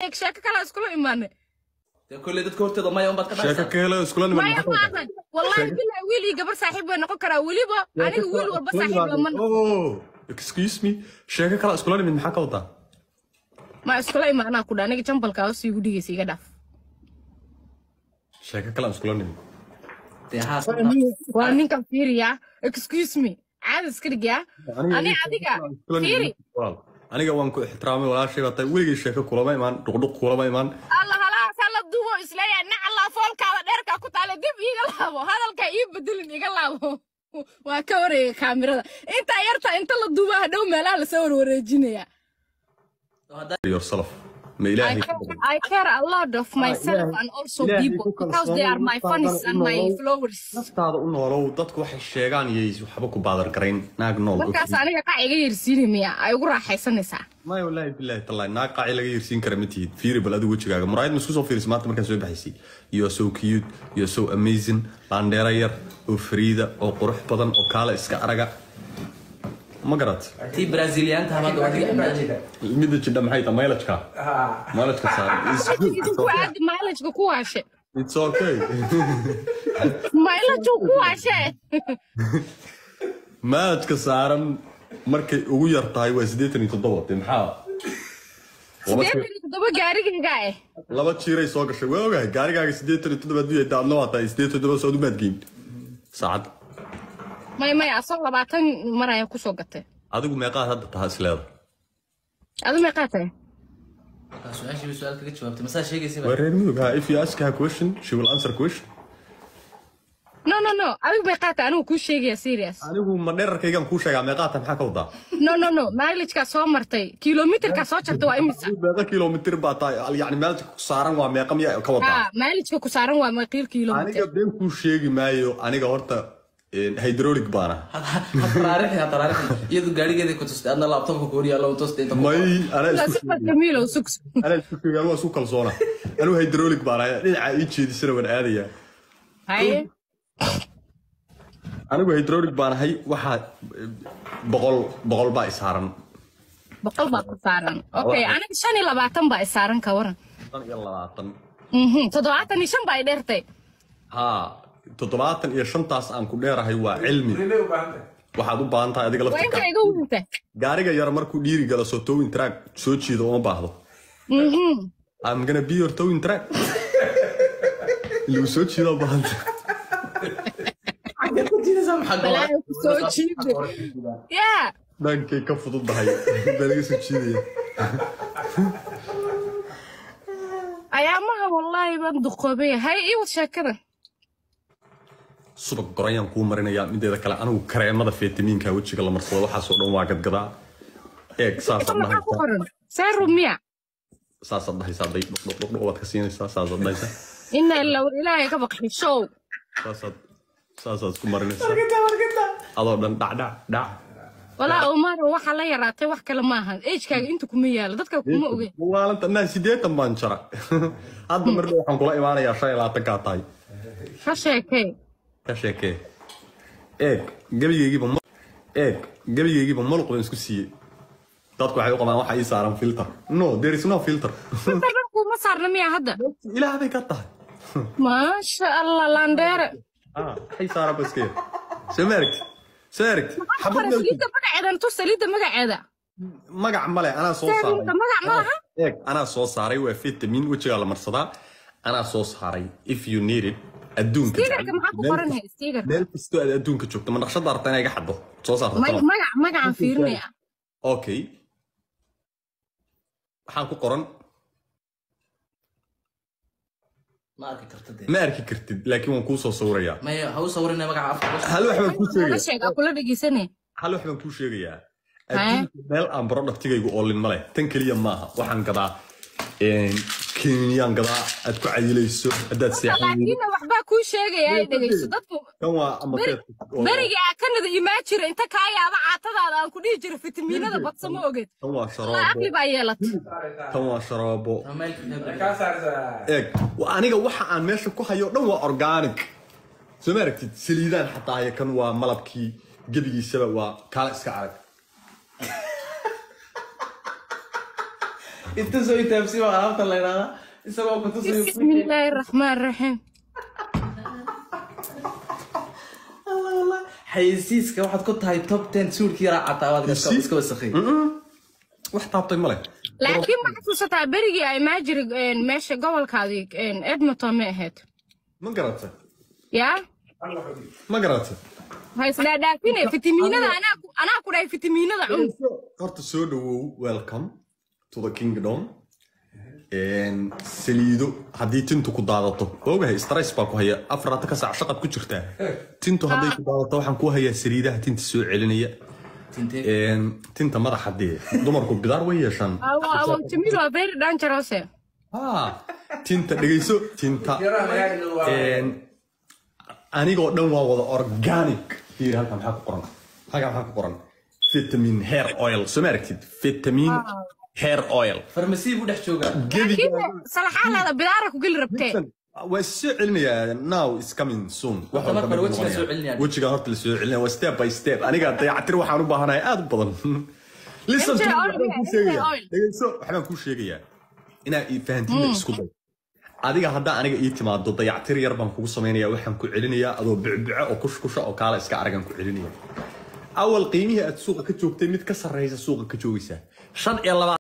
Sheeko kale iskula imaanay. Dee kolley dadka horteeda maya unbaad ka Sheeko dhacaysaa. kale iskula niman Maya, maxaa maahan. Wallahi billahi, wiil iyo gabar saaxiib way noqon karaa. Weliba aniga wiil walba saaxiib lama noqon. Oh, excuse me, sheeko kale iskula nimid maxaa ka wadaa? Ma iskula imaanaa ku dha, aniga jambalka hoos iigu dhigaysa, iga dhaaf. Sheeko kale iskula nimid. Dee haa. Waa ninkan, fiiriya. Excuse me, caadi iska dhigyaa ani adiga fiiri. Aniga waan ku ixtiraamay, walaashay baa tahay. Weligay sheeko kulama imaan, dhuqdhuq kulama imaan. Alla halaasa la dubo isleeyahay, nacalaa foolkaada dheerkaa ku taale, dib iiga laabo, hadalkaa ii bedelin, iga laabo. Waa ka wareega kaamirada intaa yarta inta la duuba, hadhow meelaha lasoo warwareejinaya. Yourself ma Ilaahay ka badan. I care a lot of myself and also Ilaahay people ku because they are my fans and my followers. Naftaada u noolow, dadku waxay sheegaan iyay waxba ku baadar garayn, naag nool. Markaas aniga qac iga yersiini miya ay ugu raaxaysanaysaa? Maya, wallaahi billahi tallahi, naag qaaci laga yersiin kara ma tihid. Fiiri bal adigu wejigaaga muraayad ma isku soo fiiris maanta markaan soo baxaysay? You are so cute, you are so amazing. Laandheera yar oo fariida oo qurux badan oo kaala iska araga, ma garat? Tii Braziliyaanta hadda waa adiga ammaanay. Midda jidha maxay tahay? Mileage-ka, mileage-ka saaran. It's good. Ku aadi mileage-ka ku waashe. It's okay. Mileage ku waashe. Mileage-ka saaran markay ugu yar tahay waa 87. Dee maxaa 87 gaarigayga eh. Laba jiiray soo gashay, waa ogahay gaarigaaga 87 hadduu yahay, daadna waa tahay 87, soo umaad geyn saacad. May may, asoo 20 maraya kusoo gatay. Adigu meeqaad hadda tahay isleeda? Adu meeqaa tahay? Markaa su-aashii bay su-aal kaga jawaabtay, masaa sheegaysa? Waa reer mudug ha. If you ask her question, she will answer question. No, no, no, adigu meeqaa tahay? Anigu kuu sheegaya, serious. Anigu ma dherarkaygaan kuu sheegaa? Meeqaa tahay maxaa ka wadaa? No, no, no, mileage-kaa soo martay, kilomitirkaa soo jartay waa imisa? Meeqa kilomitir baa tahay? Yani meelka ku saaran waa meeqa miyaa ka wadaa? Ha, mileage-ka ku saaran waa maqiil kilomitir. Aniga been kuu sheegi maayo, aniga horta hydraulic baana. Ha taraarixi, ha taraarixi. Iyadu gaarigeeda ku tustay, adna laptopka ku hor yaalla tustay inta ku May, anaa Waa isku sifat jamiilo sugs. Anaa isku sheegay, anigu waa isku kalsoona. Anigu hydraulic baana, dhinaca ii jeedisana waan aadayaa. Haye. Anigu hydraulic baan ahay, waxaa 100, 100 baa isaaran. 100 baa ku saaran, okay. Aniga 25 baa isaaran, ka waran? 25. 75 baa i dheertay. Haa, 75-taas aan ku dheerahay waa cilmi. Waxaad u baahan tahay adiga Waa laftirka. inta iga winta. Gaariga yar markuu dhiiri galo, soo towing truck soo jiido uma baahdo. I'm gonna be your towing truck. Lagu soo jiido u baahanta. Xageed ku jiidaysaa? Maxaa Balaayo ku soo jiido yaa. Dhankay ka fududahay baa laga soo jiidaya. Ayaamaha wallaahi baan duqoobay. Hay, ii wad sheekada. Subag gorayaan kuu marinayaa. Mideeda kale, anigu kareemada fitamiinka wejiga la marsado waxaasoo dhan waa gadgadaa. Eeg, saasaad Maxaa ku dhahaysaa. qoran? Serum miya? Saasaad dhahaysaa, day dhuq dhuq dhuq waad ka siinaysaa, saasaad dhahaysaa. Ina ila Ilaahay ka baqi show. Saasaad isku marinaysaa adoo dhan dhac dhac dhac. Walaa Omar, waxaa la yaraatay wax kale maaha, age-kaaga inta kuma yaalo, dadka kuma oge. Maalinta naa 80 baan jara hadda, mar dhow waxaan kula imaanayaa 25 kaa tahay. Ka sheekee. Ka sheekee. Eeg gebigaygiiba eeg gebigaygiiba maluq baan isku siiyey. Dadku waxay u qabaan waxa ii saaran filter. No, there is no filter. Inta dhan kuma saarna miya hadda? Ilaah bay ka tahay. Maasha Allah, landheere. Ah, waxay saaran ba iska yar. Soo ma aragti? Soo aragti xabad Qoran saliidda magaceedan tus, saliidda magaceeda. Magac male, anaa soo saaray. Serumka magac ma laha. Eeg, anaa soo saaray, waa vitamin wejigaa la marsadaa, anaa soo saaray. If you need it, adduunka Stiigarka maxaa ku qoran? Hay, stiigarka. Meel kastoo aad adduunka joogto, ma naqshada rabta inay iga xaddo soo saarto? Magac, magacaan fiirinaya. Okay, waxaan ku qoran Ma arki karta dee. Ma arki kartid, laakiin waan kuu soo sawirayaa. Maya, ha u sawirina magaca afka. Hal wax baan kuu Naga sheegayaa. sheeg, aa kula dhegeysanay. Hal wax baan kuu sheegayaa. Haye. Adduunka meel aan productigaygu oolin male, tan keliya maaha. Waxaan gadaa kenyaan gadaa aad ku cayilayso haddaad seexan. Laakiinna waxbaa kuu sheegaya, ay dhegeyso dadku. Kan waa amateed. Berigii aa Kanada imaa jira, inta kaa yaaba caatadaada aan ku dhihi jira fitamiinada badsa, ma ogeed? Kan waa Aqli sharoobo. baa yeelatay. Kan waa sharoobo. Eeg, aniga waxa aan meesha ku hayo dhan waa organic, soo ma aragtid? Saliidaan xataa haya. Kan waa malabkii gebigiisaba, waa kaala iska arag. Inta soo itaabsi baa alaabta la yidhahdaa isagoo ku tusayo. Bismillaahi raxmaan raxiim. Allah Allah, xayeysiiska waxaad ku tahay top 10. Suulkii yaraa cataa waad iska wasakhay. Wax taabtay male. Laakiin ma xasuusataa berigii ay maajiri meesha gobolkaadii Edmonton ma ahayd? Ma garata. Yaa. Ma garata. Ha isdhaadhaafine fitamiinada, anaa ku dhahay fitamiinada cun. Horta soo dhawow, welcome to the kingdom. Saliido haddii tintu ku daadato, ogahay stress baa ku haya, 24 saac shaqad ku jirtaa, tintu hadday ku daadato waxaan ku hayaa saliidaha tinta soo celinaya. Tintee? Tinta madaxa dee, dumarku bidaar way yeeshaan. Awo Jamiil waa very dangerous. Ah, tinta dhegeyso, tinta anigoo dhan waa wada organic. Fiiri halkan maxaa ku qoran, halkan maxaa ku qoran? Vitamin hair oil, soo ma aragtid? Vitamin hair oil. Farmasi buu dhex joogaa. Laakiin salaxaalaada bidaara ku geli rabtee. Waa soo celinayaa, now is coming soon. Wax Horta walba marka hore mid wejigaa noqonaya. soo celinaya. Wejigaa horta la soo celinaya, waa step by step. Aniga dayactir waxaan u baahanahay aad u badan. Listen to MJ me, oil, waxbaan kuu MJ sheegayaa. oil. Dhegeyso, waxbaan kuu sheegayaa inaa ii fahantiin isku day. Adiga haddaa aniga ii timaado, dayactir yar baan kugu samaynaya, waxaan ku celinayaa adoo bicbico oo kushkusha oo kaala iska aragan ku celinaya. Awal qiimihii aad suuqa ka joogtay mid ka sarreysa suuqa ka joogaysaa, 25.